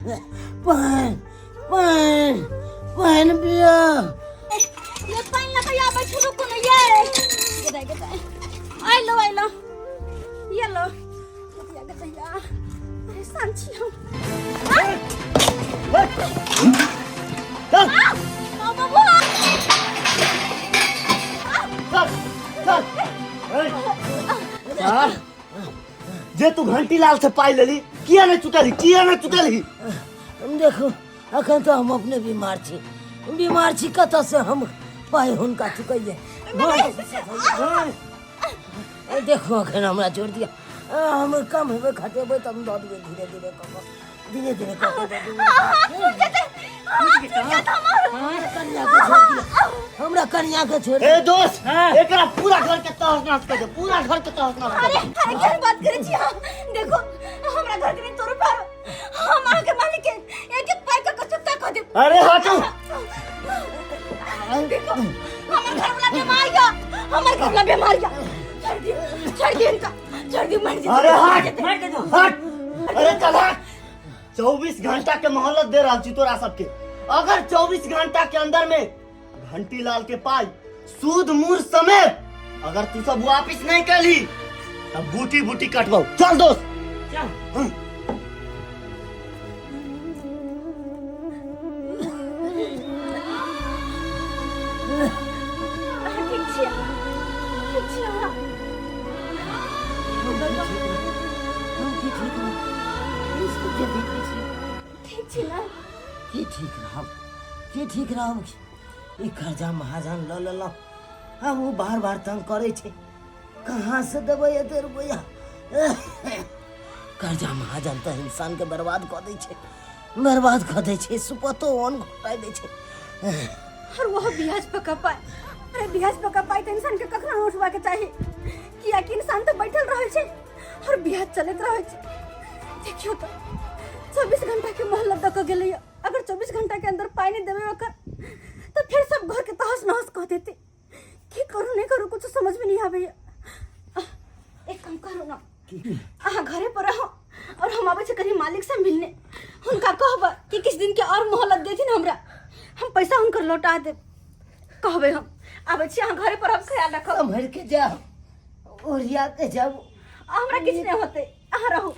पानि पानि पानि पिया। ये पानि लऽ कऽ आबै छी, रुकू ने ये। गेदाइ गेदाइ, आइलो आइलो, ये लो। गदैया गदैया, परेशान छी हम। चल। आ बाबू। चल चल। सर, जे तू घंटी लाल से पाई लेली, किया नहीं चुकेली? किया नहीं चुकेली? देखू, अखन तऽ हम अपने बीमार छी, बीमार छी, कतऽ से हम पाइ हुनका चुकैये? देखू, अखन हमरा छोड़ि दिअ। हम कम हेबै, खटेबै तब दऽ देबै, धीरे धीरे कऽ कऽ, धीरे धीरे कऽ कऽ दऽ देबै। हमरा कनिया के छोड़ि दिअ, हमरा कनिया के छोड़ि। ए दोस्त, एकरा पूरा घर के तहस नहस कर दे, पूरा घर के तहस नहस कर अरे दे। अरे, केहन बात करै छी अहाँ? देखो, हमरा घर के नहीं तोड़ो पारो, हम अहाँ के मालिक के एक एक पाई के चुकता कऽ देब। अरे हटू। देखो, हमर घर वाला बीमार या, हमर घर वाला बीमार या। छोड़ दियो, छोड़ दियो इनका, छोड़ दियो, मर जेतै। अरे हट। मर जेतै। हट, अरे चल हट। 24 घंटा के मोहलत दे रहा छी तोरा सबके। अगर 24 घंटा के अंदर में घंटी लाल के पाई सूद मूर समेत अगर तू सब वापिस नहीं कैली, तब बूटी बूटी कटवाऊ। चल दोस्त, चल। हम्म। अहाँ ठीक छी? ठीक छी अहाँ? हम की ठीक रहब? ई सब जे देखै छी। ठीक छी ने? की ठीक रहब, की ठीक रहब? ई कर्जा महाजन लऽ लेलहुँ, आब ओ बार बार तंग करै छै। कहाँ से देबै एते रुपैआ? कर्जा महाजन तऽ इंसानके बर्बाद कऽ दै छै, बर्बाद कऽ दै छै, सुपतो ओन घोटाइ दै छै। और वह ब्याज पर का पाई, अरे ब्याज पर का पाई तऽ इंसान के कखनो नहीं उठवा के चाही, कियाकि इंसान तऽ बैठल रहै छै और ब्याज चलैत रहै छै। देखियौ तऽ, 24 घंटा के मोहलत दऽ कऽ गेलैया। अगर 24 घंटा के अंदर पाई नहीं देबै ओकर, तऽ फेर सब घर के तहस नहस कऽ देतै। की करू, नहीं करू, कुछ समझ में नहीं आबैया। एक काम करू ना, अहाँ घरे पर रहो और हम आबै छी कहीं मालिक से मिलने। हुनका कहबै कि किछु दिन के और मोहलत देथिन हमरा, हम पैसा हुनकर लौटा देब, कहबै। हम आबै छी, अहाँ घरे पर हम ख्याल रखब। सम्हरि के जायब, ओरिया के जायब। हमरा किछु नहि होतै, अहाँ रहू।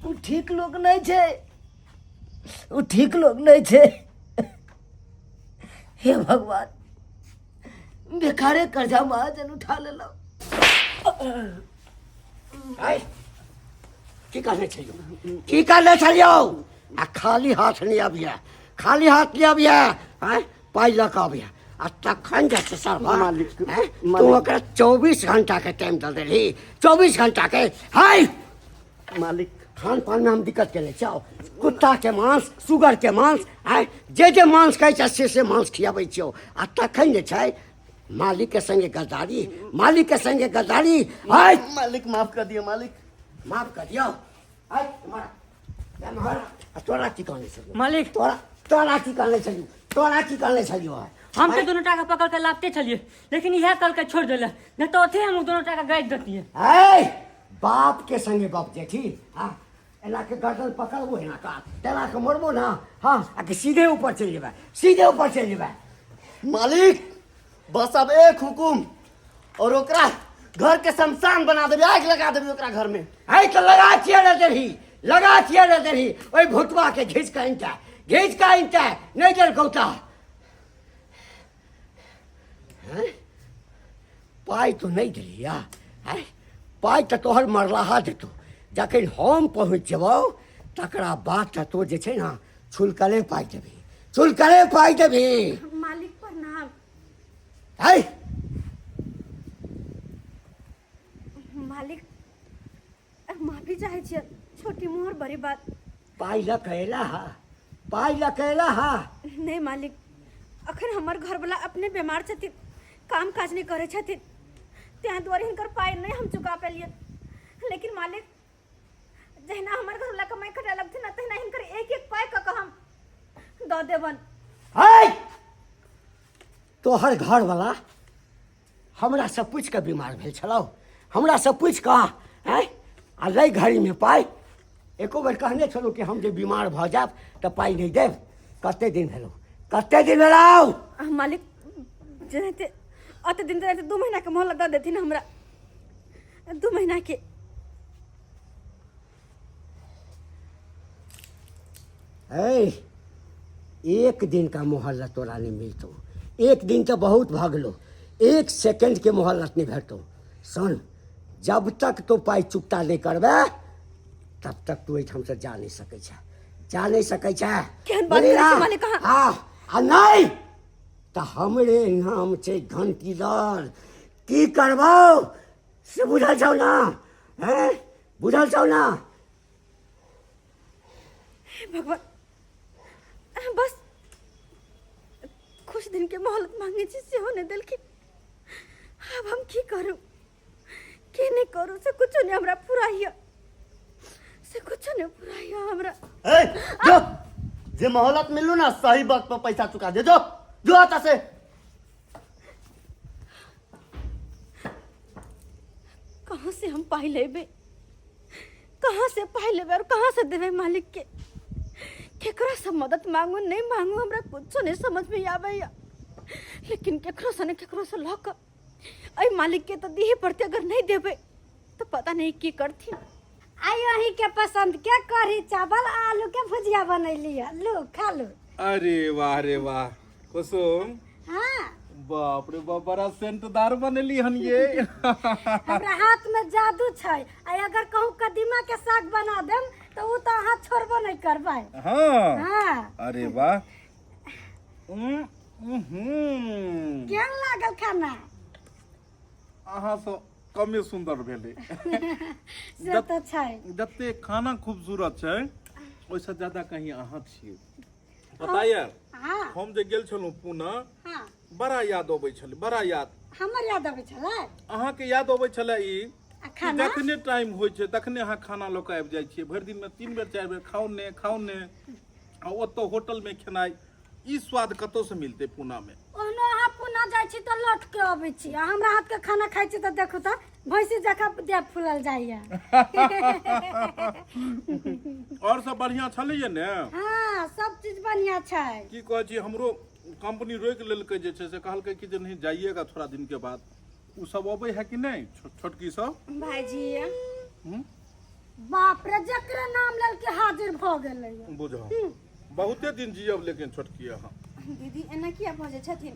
ओ ठीक लोक नहि छै, ओ ठीक लोक नहि छै। हे भगवान, बेकारे कर्जा महाजन उठा लेलहुँ। आइ की कहने छलियौ? की कहने छलियौ? आ खाली हाथ नहि अबिहे, खाली हाथ नहि अबिहे। आँय, पाइ लऽ कऽ अबिहे। आ तखन जे छै सरवा, मालिक, आँय, तू मालिक। ओकरा 24 घंटा के टाइम दऽ देलही, 24 घंटा के। हाय मालिक, खान पान में हम दिक्कत केने छियौ? कुत्ता के मांस, सुगर के मांस, आँय, जे जे मांस कहै छै से से मांस खियाबै छियौ। आ तखन जे छै मालिक के संगे गद्दारी, मालिक के संगे गद्दारी। आय मालिक, माफ कर दियो मालिक। माफ कर दियो। आय एम्हर, एम्हर। आ तोरा की कहने छलियौ? मालिक। तोरा तोरा की कहने छलियौ? तोरा की कहने छलियौ? हम तो दोनों टाका पकड़ के लापते छलिए, लेकिन इहे कल के छोड़ देले, नहीं तो अथे हम दोनों टाका गाइड देतिए। ऐ बाप के संगे बाप जेठी, हाँ, एना के गर्दन पकड़बो, एना का तेना के मोड़बो ना, हाँ, आ के सीधे ऊपर चलि जेबै, सीधे ऊपर चलि जेबै। मालिक, बस अब एक हुकुम और ओकरा घर के शमशान बना देबे, आग लगा देबे ओकरा घर में। ऐ तो लगा छियै ने देलही, लगा छियै ने देलही। ओहि भुतवा के घीच के अनिता, घीच के अनिता, नहि देलकौ तऽ हैं? पाइ तो नहि देलिया हैं? पाइ तऽ तोहर मरलाहा देतौ जखन हम पहुँच जेबौ, तकरा बाद तऽ तो जे छै ने छुलकले पाइ देबही, छुलकले पाइ देबही। मालिक, प्रणाम। है मालिक, माफी चाहे छियै, छोटी मोहर बड़ी बात। पाइ लऽ कऽ अयला हा? पाइ लऽ कऽ अयला हा? नहीं मालिक, अखन हमर घरवला अपने बीमार छथिन, काम काज नहीं करै छथिन, तें दुआरे हिनकर पाइ नहीं हम चुका पेलियै। लेकिन मालिक, जहिना हमर घरवला कमाइ खटाइ लगथिन ना, तहिना हिनकर एक एक पाइ कऽ कऽ हम दऽ देबन। है तोहर घरवला हमरा से पूछि कऽ बीमार भेल छलौ? हमरा से पूछि कऽ? आँय, आ लै घड़ीमे पाइ एको बेर कहने छलहुँ कि हम जे बीमार भऽ जायब तऽ पाइ नहि देब? कते दिन भेलौ, कते दिन भेलौ? मालिक, जेनाहिते अते दिन जेनाहिते 2 महीना के मोहलत दऽ देथिन हमरा, 2 महीना के। ऐ, एक दिन का मोहल्लत तोरा नहीं मिलतो। एक दिन तो बहुत भऽ गेलो, एक सेकंड के मोहल्लत नहीं भेटतो। सुन, जब तक तो पाइ चुकता नहीं करबे तब तक तू एहिठाम से जा नहीं सकै छै, जा नहीं सकै छै। केहन बात करै छी मालिक अहाँ? हाँ, आ नहीं तऽ हमरे नाम छै घंटीलाल। की करबौ से बुझल छौ ना? हैं, बुझल छौ ना? हे भगवान, बस कुछ दिन के मोहलत मांगे छी सेहो नहि देलखिन। आब हम की करू, की नहि करू, से कुछो नहि हमरा फुराइया, से कुछो नहि फुराइया हमरा। ए, जो जे मोहलत मिलू ना सही वक्त पर पैसा चुका दे, जो जो आता से। कहाँ से हम पाई लेबे, कहाँ से पाई लेबे और कहाँ से देबे मालिक के? केकरा से मदद मांगू नहीं मांगू, हमरा कुछो नहीं समझ में आबैया। लेकिन केकरो से ने केकरो से लऽ कऽ एहि मालिक के तो दिहे पड़ते, अगर नहीं देबे तो पता नहीं की करथिन। आइ अहीं के पसंद के कढ़ी चावल आ आलू के भुजिया बनैली है, लू खा लू। अरे वाह रे वाह कुसुम, हाँ। बाप रे बाप, बड़ा सेंटदार बनेली हन ये। हमरा हाथ में जादू छै, आ अगर कहूँ कदीमा के साग बना देम तो उ तो अहाँ छोड़बो नहीं करबै। हाँ। हाँ। अरे वाह। उहुं। केहन लागल खाना? अहाँ से कमे सुंदर भेलै। से तऽ छै। जते खाना खूबसूरत छै ओहिसँ ज्यादा कहीं अहाँ छियै। पता यऽ, हाँ। हम जे गेल छलहुँ पूना, हाँ। बड़ा याद अबै छलै, बड़ा याद। हमर याद अबै छलै? अहाँके याद अबै छलै ई आ कि खाना? जखने टाइम होइ छै तखने अहाँ खाना लऽ कऽ आबि जाइ छियै। भरि दिनमे 3 बेर 4 बेर खाउ ने, खाउ ने। आ ओतऽ होटलमे खेनाइ ई स्वाद कतौ से मिलतै पूना में? ओहनो अहाँ पूना जाइ छी तऽ लौट के अबै छी, आ हमरा हाथ के खाना खाइ छी तऽ देखू तऽ भैंसी जकाँ देह फूलल जाइया। और सब बढ़िया छलैया ने? हाँ, सब चीज बढ़िया छै। की कहै छी, हमरो कंपनी रोकि लेलकै जे छै से, कहलकै कि जे नहीं जाइएगा थोड़ा दिन के बाद। उ सब अबै है कि नहीं छोटकी सब? भाईजी। हम्म? बाप रे, जकरे नाम लेलके हाजिर भऽ गेलै। बुझो बहुते दिन जियब लेकिन छोटकी अहाँ। दीदी एना किया बजै छथिन?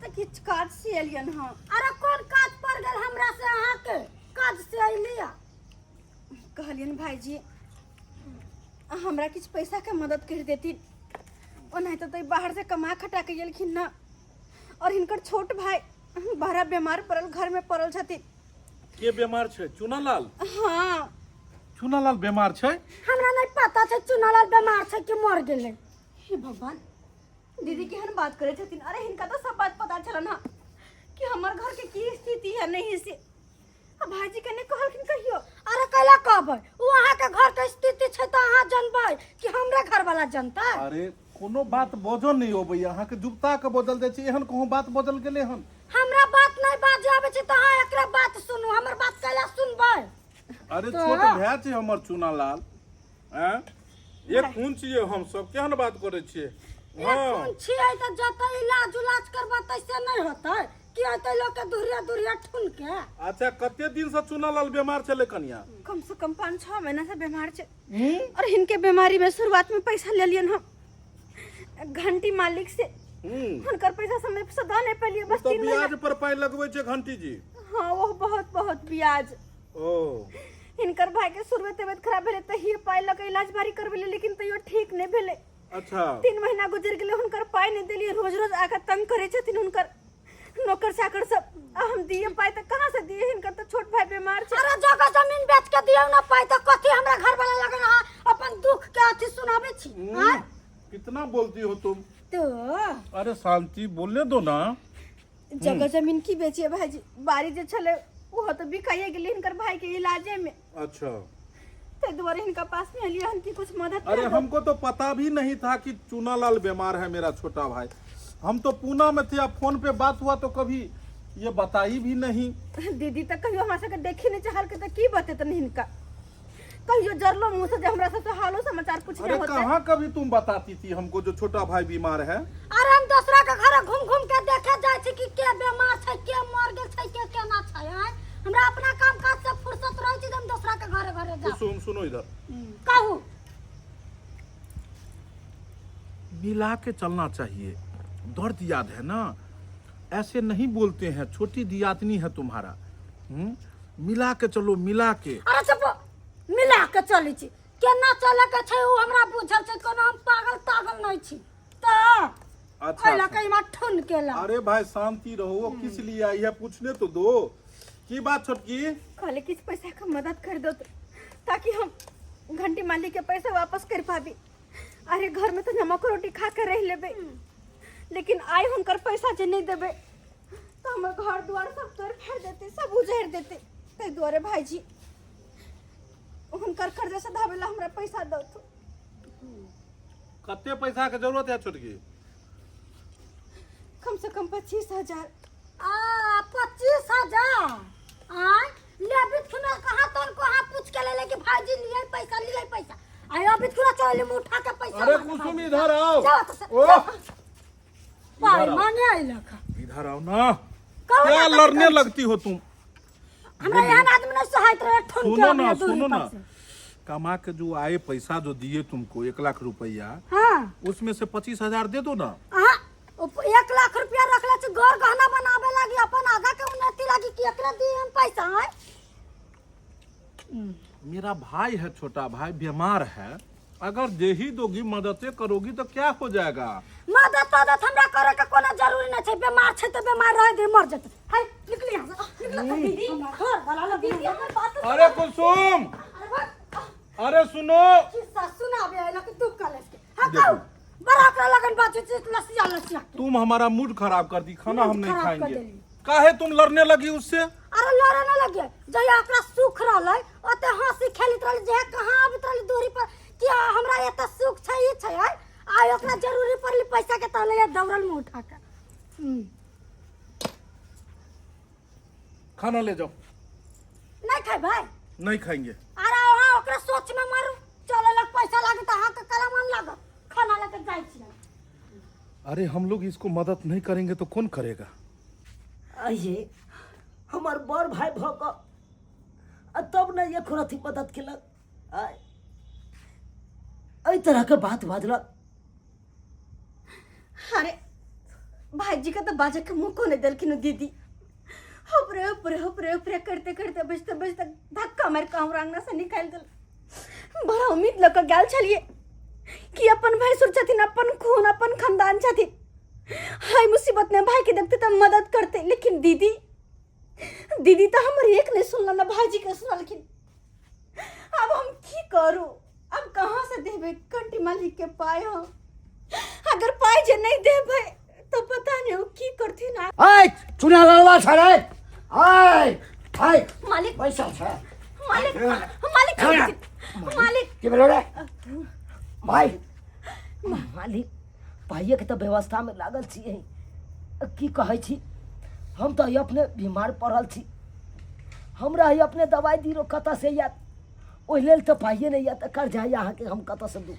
तऽ किछु काज से एलियन हँ। अरे कोन काज पड़ गेल हमरा से अहाँके? काज से अयलियै? कहलियन भाईजी हमरा किछु पैसा के मदद कर देथिन। ओनाहिते तऽ बाहर से कमा खटा के एलखिन ना, और हिनकर छोट भाई बड़ा बीमार पड़ल घर में पड़ल छथिन। के बीमार छै? चुनालाल? हाँ। चुनालाल बीमार छै? हमरा नहीं पता छै चुनालाल बीमार छै कि मर गेलै। हे भगवान, दीदी केहन बात करै छथिन। अरे हिनका तऽ सब बात पता छलन हँ कि हमर घर के की स्थिति है नहीं से। आ भाईजी के नहीं कहलखिन कहियो? अरे कैला कहबै, उ अहाँ के घर के स्थिति छै तऽ अहाँ जनबै कि हमरा घर वाला जनतै? अरे कोनो बात बजऽ नहीं अबैया अहाँके, जुगता के बजल जाइ छै। एहन कहूँ बात बजल गेलै हन? हमरा बात नहीं बाजे आबै छै तऽ अहाँ एकरा बात सुनू, हमर बात कैला सुनबै? अरे छोट भाय छै हमर चुनालाल, आँय एक खून छियै हम सब, केहन बात करै छियै? एक खून छियै तऽ जतऽ इलाज उलाज करबतै से नहीं होतै कि अतै लोग के दुरिया दुरिया ठुन के। अच्छा कते दिन से चुनालाल बीमार छलै कनिया? कम से कम 5-6 महीना से बीमार छै। और हिनके बीमारी में शुरुआत में पैसा ले लियन हम घंटी मालिक से। हुनकर पैसा समय से दऽ नहीं पेलिए, बस तो 3 महीना। ब्याज पर पाई लगबै छै घंटी जी? हाँ, वो बहुत बहुत ब्याज। ओ हिनकर भाई के शुरू में तबियत खराब भेलै तहिए पाई लऽ के इलाज बारी करबेलियै, लेकिन तैयो ठीक नहीं भेलै। अच्छा। 3 महीना गुजर गेलै, हुनकर पाई नहीं देलियै। रोज रोज आके तंग करै छथिन हुनकर नौकर चाकर सब। आ हम दिए पाई तऽ कहाँ से दिए? हिनकर तऽ छोट भाई बीमार छै। अरे जगह जमीन बेच के दियौ ना पाई तऽ कथी हमरा घर वाला लगन अहाँ अपन दुख के अथी सुनाबै छी? आँय? कितना बोलती हो तुम? तो अरे शांति बोलने दो ना। जगह जमीन की बेचिए भाईजी, बाड़ी जे छलै ओहो तऽ बिकाइए गेलै हिनकर भाई के इलाजे में। अच्छा। ताहि दुआरे हिनका पास में एलियै हन कि कुछ मदद अरे कर दो। हमको तो पता भी नहीं था कि चूनालाल बीमार है मेरा छोटा भाई। हम तो पूना में थे, अब फोन पे बात हुआ तो कभी ये बताई भी नहीं। दीदी तऽ कहियो हमरा सबके देखी नहीं चाहल के तऽ की बतेतन हिनका। कहियो जरलो मुंह से जे हमरा सबसे हालो समाचार पूछने अरे होते। कहाँ कभी तुम बताती थी हमको जो छोटा भाई बीमार है। अरे हम दोसरा के घर घूम घूम के देखे जाइ छी कि के बीमार छै, के मर गेल छै, के केना छै। आँय, हमरा अपना काम काज से फुर्सत रहै छै जे हम दोसरा के घरे घरे जाउ। कुसुम सुनो इधर। कहू। मिला के चलना चाहिए, दर्द याद है ना, ऐसे नहीं बोलते हैं, छोटी दियादनी है तुम्हारा। मिला के चलो, मिला के। अरे चुप, मिला के चलै छी, केना चले के छै उ हमरा बुझल छै, कोनो हम पागल तागल नहीं छी तऽ। अच्छा, ओहि लऽ अच्छा। के इमा ठुन केला। अरे भाई शांति रहो, वो किस लिए आई है पूछने तो दो। की बात छोटकी? कहले किछु पैसा के मदद कर दो ताकि हम घंटी मालिक के पैसा वापस कर पाबी। अरे घर में तो नमक रोटी खा के रह लेबे, लेकिन आइ हुनकर पैसा जे नहीं देबे तो हमर घर द्वार सब तोड़ फाड़ देते, सब उजड़ देते। ताहि दुआरे भाईजी हुनकर कर्जा सधाबे ला हमरा पैसा दो। कते पैसा के जरूरत है छोटकी? कम से कम 25,000। आ 25,000? आय ले बिथुना कहाँ तन को हाँ पूछ के ले ले कि भाईजी लिए पैसा, लिए पैसा। आय अभी थोड़ा चल मुंह उठा के पैसा अरे मांगे कुसुम भाईजी। इधर आओ। जाओ तो ओ। जाओ। पाई इधर आओ। मांगे आई लखा। इधर आओ ना। कहो क्या ना कभी लड़ने कभी। लगती हो तुम? हमरा यहाँ आदमी नहीं सहायत रहे, ठुन के सुनो ना, आबिया दूरी सुनो पर ना। से। कमा के जो आए पैसा जो दिए तुमको 1 लाख रुपया, हाँ। उसमें से 25,000 दे दो ना। हाँ, 1 लाख रुपया रखले छी घर गहना बनावे लागी, अपन आगा के उन्नति लागी, कि एकरा दिए हम पैसा? आए मेरा भाई है, छोटा भाई बीमार है, अगर दे ही दोगी, मदद करोगी तो क्या हो जाएगा? मदद तदद हमरा करे के कोनो जरूरी नहीं छै, बीमार छै त बीमार रह दे, मर जेतै। हाय निकल यहाँ से, निकल दीदी, घर वाला लग दीदी हमर बात। अरे कुसुम, अरे सुनो। किस्सा सुनाबे आइला कि तू कॉलेज के। हां कहू, बड़ा ओकरा लगन बाजू छै लसिया लसिया के। तुम हमारा मूड खराब कर दी, खाना हम मूड नहीं खराब कर खाएंगे। देली। काहे तुम लड़ने लगी उससे? अरे लड़े न लगे, जहिया ओकरा सुख रहलै ओते हंसी खेलैत रहलै, जे कहाँ आबैत रहलै दूरी पर कि हमरा एते सुख छै ई छै। आय आइ ओकरा जरूरी पड़लै पैसा के तहले दौड़ल मुँह उठा के। खाना ले जाओ। नहीं खेबै? नहीं खाएंगे। अरे अहाँ ओकरा सोच में मारू, चले लग पैसा लागे तऽ अहाँके कलमान लागत। खाना लेके जाइ छियै। अरे हम लोग इसको मदद नहीं करेंगे तो कौन करेगा? आइए हमर बड़ भाई भऽ कऽ आ तब ने एको रत्ती मदद केलक। आय एहि तरहके बात बाजलक। अरे भाईजी के तो बाजे के मुँह को नहीं देलखिन दीदी। ऊपरे ऊपरे ऊपरे ऊपरे करते करते बजते बजते धक्का मारि कऽ हमरा अंगना से निकालि देल। बड़ा उम्मीद लऽ कऽ गेल छलियै कि अपन भैंसुर छथिन, अपन खून अपन खानदान छथिन, हाय मुसीबत में भाई के देखते तऽ मदद करते, लेकिन दीदी दीदी तऽ हमर एक नहीं सुनल ना भाईजी के सुनलखिन। अब हम की करू, अब कहाँ से देबै कंटी मालिक के पाई? हम अगर पाई जे नहीं देबै तो पता नहीं वो की करथिन। आय चुना ललवा छ रे, आय आय मालिक पैसा छ। मालिक मालिक मालिक के भेलो रे भाई? मालिक पाइएके तऽ व्यवस्थामे लागल छियै, की कहै छी, हम तऽ अपने बीमार पड़ल छी, हमरा ही अपने दवाइ दिरो कतऽसँ आयत, ओहि लेल तऽ पाइए नहि यऽ, तऽ कर्जा अहाँके हम कतऽसँ दू?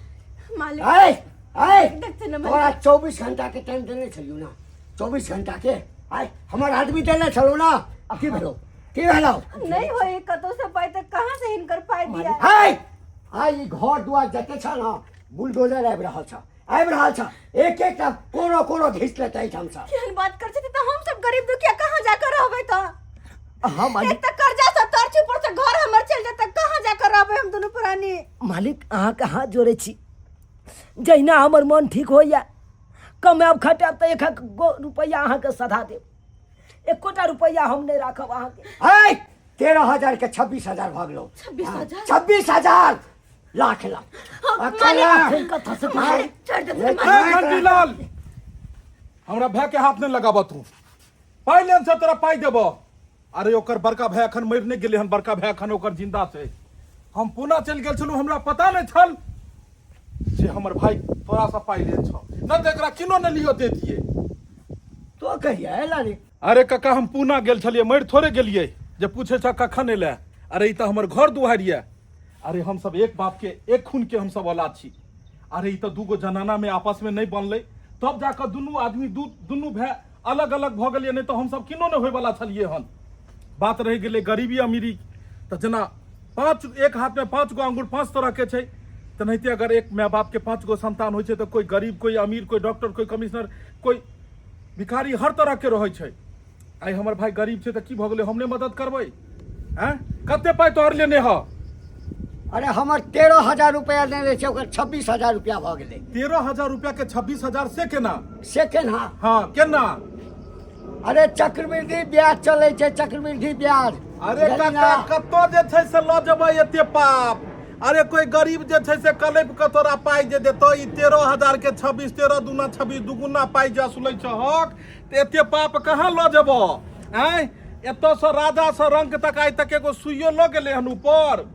मालिक आय आय देखते ना। तोरा 24 घंटा के टाइम देने छलियौ ना, 24 घंटा के आय हमर आदमी देने छलौ ना, की भेलो, की भेलो? नहीं होए कतौ से पाई तऽ कहाँ से हिनकर पाई दिया? आय आय ई घर दुआर जते छ ना बुलडोजर आबि रहल छ, आबि रहल छ, एक एक टा कोनो कोनो घीच लेतै एहिठामसँ। केहन बात कर छथि, तऽ हम सब गरीब दुखिया कहाँ जाकर रहबै तऽ? हाँ मालिक। एक तऽ कर्जा से तर छी, ऊपर से घर हमर चलि जेतै, कहाँ जाकर रहबै हम दुनू प्राणी? मालिक अहाँके हाथ जोड़ै छी, जहिना हमर मन ठीक होइए कमायब खटायब तऽ एक एक गो रुपैआ अहाँके सधा देब, एकोटा रुपैआ हम नहि राखब अहाँके। आय 13,000 के 26,000 भऽ गेलौ। 26,000? 26,000 लाख लाख मालिक, कतऽसँ? मालिक छोड़ि देथिन। ए घंटीलाल, हमरा भाय के हाथ नहीं लगाबऽ तू, पाइ लेन से तोरा पाइ देबऽ। अरे ओकर बड़का भाय एखन मरि नहि गेलै हन, बड़का भाय एखन ओकर जिंदा छै। हम पुना चलि गेल छलहुँ, हमरा पता नहि छल जे हमर भाय तोरासँ पाइ लेन छौ, नहि तऽ एकरा किनो नहि लियो देतियै। तो कहिया एला रे? अरे कका हम पूना गेल छलियै, मरि थोड़े गेलियै जे पूछे छ कखन एलै। अरे ई तऽ हमर घर दुआरि यऽ, अरे हम सब एक बाप के एक खून के हम सब औलाद छी। अरे ई तऽ दूगो जनाना में आपस में नहीं बनलै तब जाकऽ दुनू आदमी दुनू भाय अलग अलग भऽ गेलियै, नहि तऽ हम सब किनो नहि होयवला छलियै हन। बात रहि गेलै गरीबी अमीरी, तऽ जेना पाँच एक हाथ में 5 गो अंगूर 5 तरह के छै, तेनाहिते अगर एक माय बाप के 5 गो संतान होइ छै तऽ कोई गरीब, कोई अमीर, कोई डॉक्टर, कोई कमिश्नर, कोई भिखारी, हर तरह के रहै छै। आइ हमर भाई गरीब छै तऽ की भऽ गेलै, हम नहि मदद करबै? आँय, कते पाइ तोहर लेने ह? अरे हमर 13,000 रुपया लेने छै, ओकर 26,000 रुपया भऽ गेलै। 13,000 रुपया के 26,000 से केना? से केना? हाँ केना? अरे चक्रवृद्धि ब्याज चलै छै, चक्रवृद्धि ब्याज। अरे काका कतौ जे छै से लऽ जेबै एते पाप। अरे कोई गरीब जे छै से कलपि कऽ तोरा पाइ जे देतौ, ई 13,000 के 26, 13 दूना 26, दुगुना पाइ जे असुलै छहक, तऽ एते पाप कहाँ लऽ जेबऽ? आँय, एतऽसँ राजासँ रंक तक आइ तक एगो सुइयो लऽ गेलै हन ऊपर?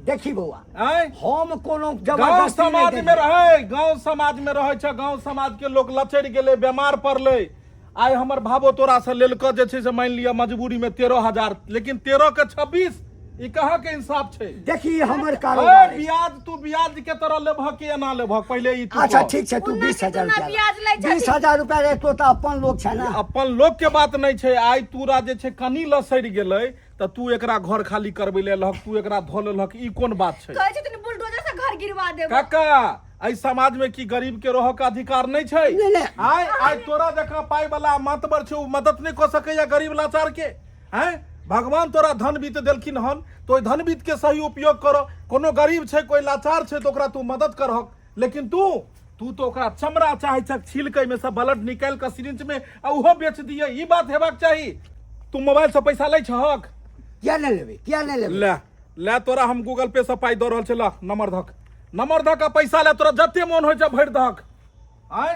देखी बौआ, आँय, हम कोनो गाँव जबरदस्ती नहि समाज में देलियै। रहै, गाँव समाज में रहै छै, गाँव समाज के लोक लचरि गेलै, बेमार पड़लै। आइ हमर भावो तोरा से लेलकऽ जे छै से मानि लिअ मजबूरी में 13,000, लेकिन 13 के 26, ई कहाँ के इंसाफ छै? देखी हमर कारोबार ए, ब्याज तू ब्याज के तरह लेबह कि एना लेबह, पहिले ई तू अच्छा कह। ठीक छै, तू उन्ना बीस के हजार दुन्ना रुपया ब्याज लै छथिन। 20,000 रुपया रे, तो तऽ अपन लोक छै ना। अपन लोक के बात नहीं छै। आइ तोरा जे छै कनी लसरि गेलै तऽ तू एकरा घर खाली करबै ले लहक, तू एकरा धऽ लेलहक, ई कोन बात छै? कहै छथिन बुलडोजर से घर गिरवा देब। काका, एहि समाज में की गरीब के रहऽ के अधिकार नहीं छै? नहीं, नहीं। आइ आइ तोरा जकाँ पाइ वाला मातबर छै, ओ मदद नहीं कऽ सकैया गरीब लाचार के? हैं, भगवान तोरा धन वित्त देलखिन हन तो ओहि धन वित्त के सही उपयोग करो। कोनो गरीब छै, कोई लाचार छै तऽ ओकरा तू मदद करहक, लेकिन तू तू तो ओकरा चमड़ा चाहे छक छील के एहिमे से ब्लड निकालि कऽ सिरिंज में आ ओहो बेच दिए, ई बात हेबाक चाही। तू मोबाइल से पैसा लै छहक? किया नहि लेबै, किया नहि लेबै? ले ले, तोरा हम गूगल पे से पाइ दऽ रहल छै, ल नंबर धक, नंबर धक आ पैसा ले, तोरा जते मोन होइ छै भरि दहक। आँय,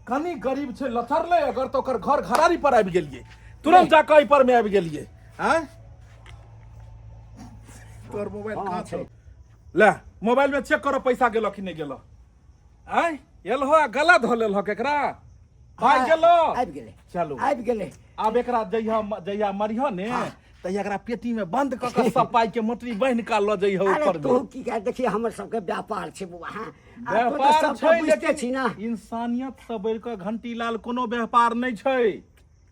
कनी गरीब छै लथरलै अगर तऽ ओकर घर घरारी पर आबि गेलियै, तुरंत जाकऽ एहि पर मे आबि गेलियै। आँय, तोहर मोबाइल कहाँ छौ? ले मोबाइल में चेक करो पैसा गेलो कि नहीं गेलो। आँय, एलहो आ गला धो लेलहक एकरा, पाइ गेलो? आबि गेलै। चलू, आबि गेलै। आब एकरा जहिया जहिया मरिह ने तहिया एकरा पेटी में बंद कऽ कऽ सब पाइ के मोटरी बान्हि कऽ लऽ जइह अरे ऊपर तू में। की कह, देखिए हमर सबके व्यापार छै बौआ। हाँ, आ तू तऽ व्यापार सबके छै बुझिते छी ना। लेकिन इंसानियत से बढ़ि कऽ घंटी लाल कोनो व्यापार नहि छै,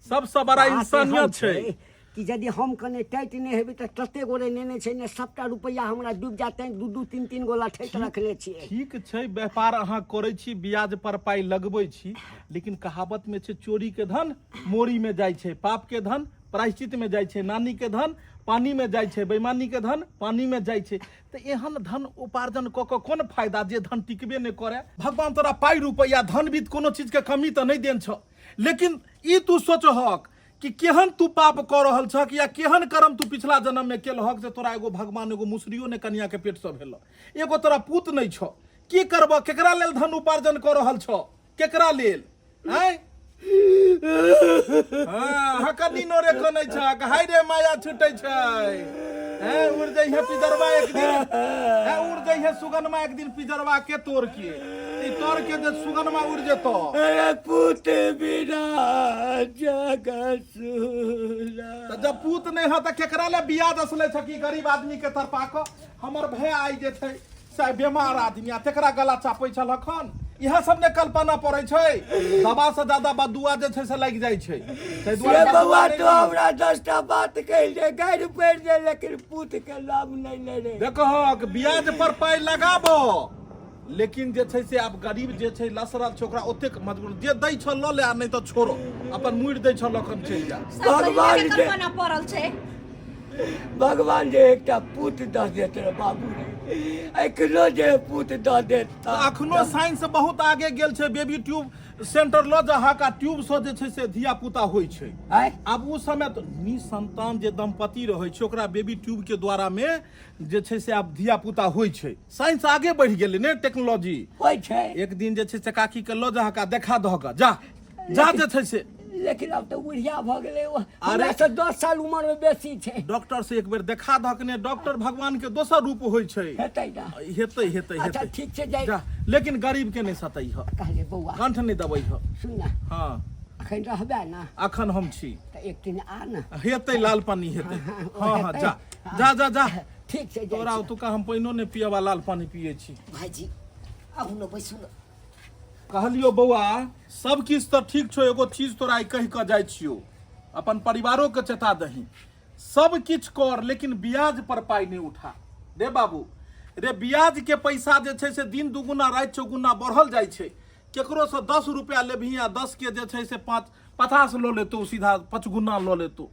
सबसँ बड़ा बात एहन इंसानियत छै कि यदि हम कने टाइट नहि हेबै तऽ तते गोरे नेने छै ने, सबटा रुपैआ हमरा डूबि जाते, दू दू तीन तीन गो लठैत रखने छियै। ठीक छै, व्यापार अहाँ करै छी, ब्याज पर पाइ लगबै छी, लेकिन कहावत में छै चोरी के धन मोरी में जाइ छै, पाप के धन प्रायश्चित में जाइ छै, नानी के धन पानी में जाइ छै, बेईमानी के धन पानी में जाइ छै। तऽ एहन धन उपार्जन कऽ कऽ कोन फायदा जे धन टिकबे नहि करे? भगवान तोरा पाइ रुपैआ धन बीत कोनो चीज के कमी तऽ नहि देन छौ, लेकिन ई तू सोचहक कि केहन तू पाप कऽ रहल छह या केहन कर्म तू पिछला जन्म में केलहक जे तोरा एगो भगवान एगो मुसरियो ने कनिया के पेट से भेल, एगो तोरा पूत नहीं छौ। की करबह? केकरा लेल धन उपार्जन कऽ रहल छौ? केकरा लेल? आँय, हाँ, हकनी नोरे कनै छक, हाय रे माया छूटै छै। हैं, उड़ जइहे पिजरवा एक दिन, हैं, उड़ जइहे सुगनमा एक दिन पिजरवा के तोड़ के, ई तोड़ के जे सुगनमा उड़ जेतो। अरे पूत बिना जग सुना। तऽ जब पूत नहि ह तऽ केकरा ले बियाह असलै छ कि गरीब आदमी के तरपा कऽ? हमर भैया आइ जे छै से बीमार आदमी आ तेकरा गला चापै छल हखन, इएह सब ने कल्पना पड़ै छै। दवा से ज्यादा बदुआ जे छै से लागि जाइ छै, ताहि दुआरे से बदुआ बौआ नहि तो दियौ। हमरा 10टा बात कहि दे, गारि पड़ि जाय, लेकिन पूत के नाम नहि ले रे। देखहक, ब्याज पर पाइ लगाबो, लेकिन जे छै से आब गरीब जे छै लसरल छै, ओकरा ओतेक मजबूर जे दै छौ लऽ ले आ नहि तऽ छोड़ो, अपन मुड़ि दै छौ लखन चलि जा। सब गरीबे के भगवान के कल्पना पड़ल छै। भगवान जे एकटा पूत दऽ देत रे बाबू रे, एखनो जे पूत दऽ देत तऽ अखनो साइंस बहुत आगे गेल छै, बेबी ट्यूब सेंटर लऽ जाहक आ ट्यूब से जे छै से धिया पुता होइ छै। आँय? आब ओ समय तऽ निसंतान जे दंपति रहै छै ओकरा बेबी ट्यूब के द्वारा में जे छै से आब धिया पुता होइ छै। साइंस आगे बढ़ि गेलै ने, टेक्नोलॉजी होइ छै। एक दिन जे छै से काकी के लऽ जाहक आ देखा दहक, जा जा जे छै से। लेकिन आब तऽ बुढ़िया भऽ गेलै ओ, अरे हमरा से 10 साल उमर में बेसी छै। डॉक्टर से एक बेर देखा दहक ने, डॉक्टर भगवान के दोसर रूप होइ छै। हेतै ना? हेतै, हेतै। अच्छा हेतै, ठीक छै, जाइ। जा, लेकिन गरीब के नहि सतै ह। कहले बौआ, कंठ नहि दबै ह। सुन ना। हाँ। अखन रहबै ना? अखन हम छी। तऽ एक दिन आ ना। हेतै, लाल पानी हेतै। हाँ, हाँ हाँ, हेतै। जा जा जा जा। ठीक छै, जाइ तोरा छी। ओतुका हम पानिओ नहि पियब आ लाल पानि पियै छी। भाईजी आबू ने, बैसू ने। कहलियो बौआ, सब किछु तऽ ठीक छौ, एगो चीज तोरा आइ कहि कऽ जाइ छियौ, अपन परिवारो के चेता दही, सब किछु कर लेकिन ब्याज पर पाइ नहि उठा। रे बाबू रे, ब्याज के पैसा जे छै से दिन दुगुना राति चौगुना बढ़ल जाइ छै। केकरोसँ 10 रुपया लेबही आ 10 के जे छै से 5 50 लऽ लेतौ, सीधा पचगुना लऽ लेतौ।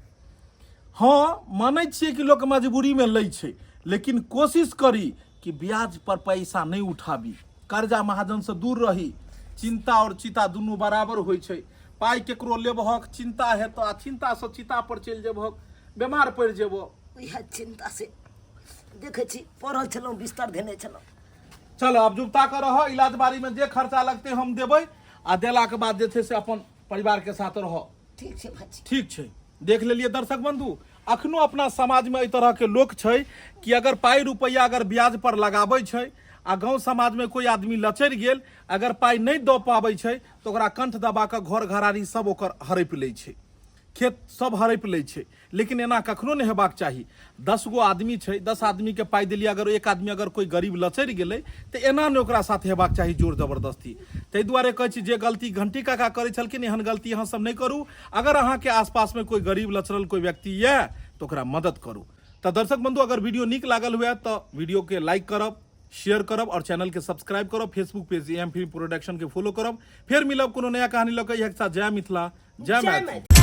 हँ, मानै छियै कि लोक मजबूरीमे लै छै, लेकिन कोशिश करी कि ब्याज पर पैसा नहि उठाबी, कर्जा महाजनसँ दूर रही। चिंता और चिता दुनू बराबर होइ छै। पाइ केकरो लेबहक चिंता हेतऽ आ चिंतासँ चिता पर चलि जेबहक, बेमार पड़ि जेबह। इएह चिंता से देखै छी पड़ल छलहुँ, बिस्तर धेने छलहुँ। चल आब जुगता कऽ रह, इलाज बारी में जे खर्चा लगतै हम देबै, आ देलाके बाद जे छै से अपन परिवार के साथ रह। ठीक छै भाजी। ठीक छै। देख लेलियै दर्शक बंधु, अखनो अपना समाज में एहि तरह के लोक छै कि अगर पाइ रुपैआ अगर ब्याज पर लगाबै छै आ गाँव समाज में कोई आदमी लचरि गेल, अगर पाइ नहि दऽ पाबै छै तऽ ओकरा कंठ दबा कऽ घर घरारी सब ओकर हड़पि लै छै, खेत सब हड़पि लै छै। लेकिन एना कखनो नहि हेबाक चाही। 10 गो आदमी छै, 10 आदमीके पाइ देलियै, अगर एक आदमी अगर कोइ गरीब लचरि गेलै तऽ एना नहि ओकरा साथ हेबाक चाही जोर जबरदस्ती। ताहि दुआरे कहै छी जे गलती घंटी काका करै छलखिन, एहन गलती अहाँ सब नहि करू। अगर अहाँके आसपासमे कोइ गरीब लचरल कोइ व्यक्ति यऽ तऽ ओकरा मदद करू। तऽ दर्शक बंधु, अगर वीडियो नीक लागल हुए तऽ वीडियोके लाइक करब, शेयर करब और चैनल के सब्सक्राइब करब, Facebook page M film production के फॉलो करब। फेर मिलब कोनो नया कहानी लऽ कऽ। इएह के साथ जय मिथिला, जय मैथिली।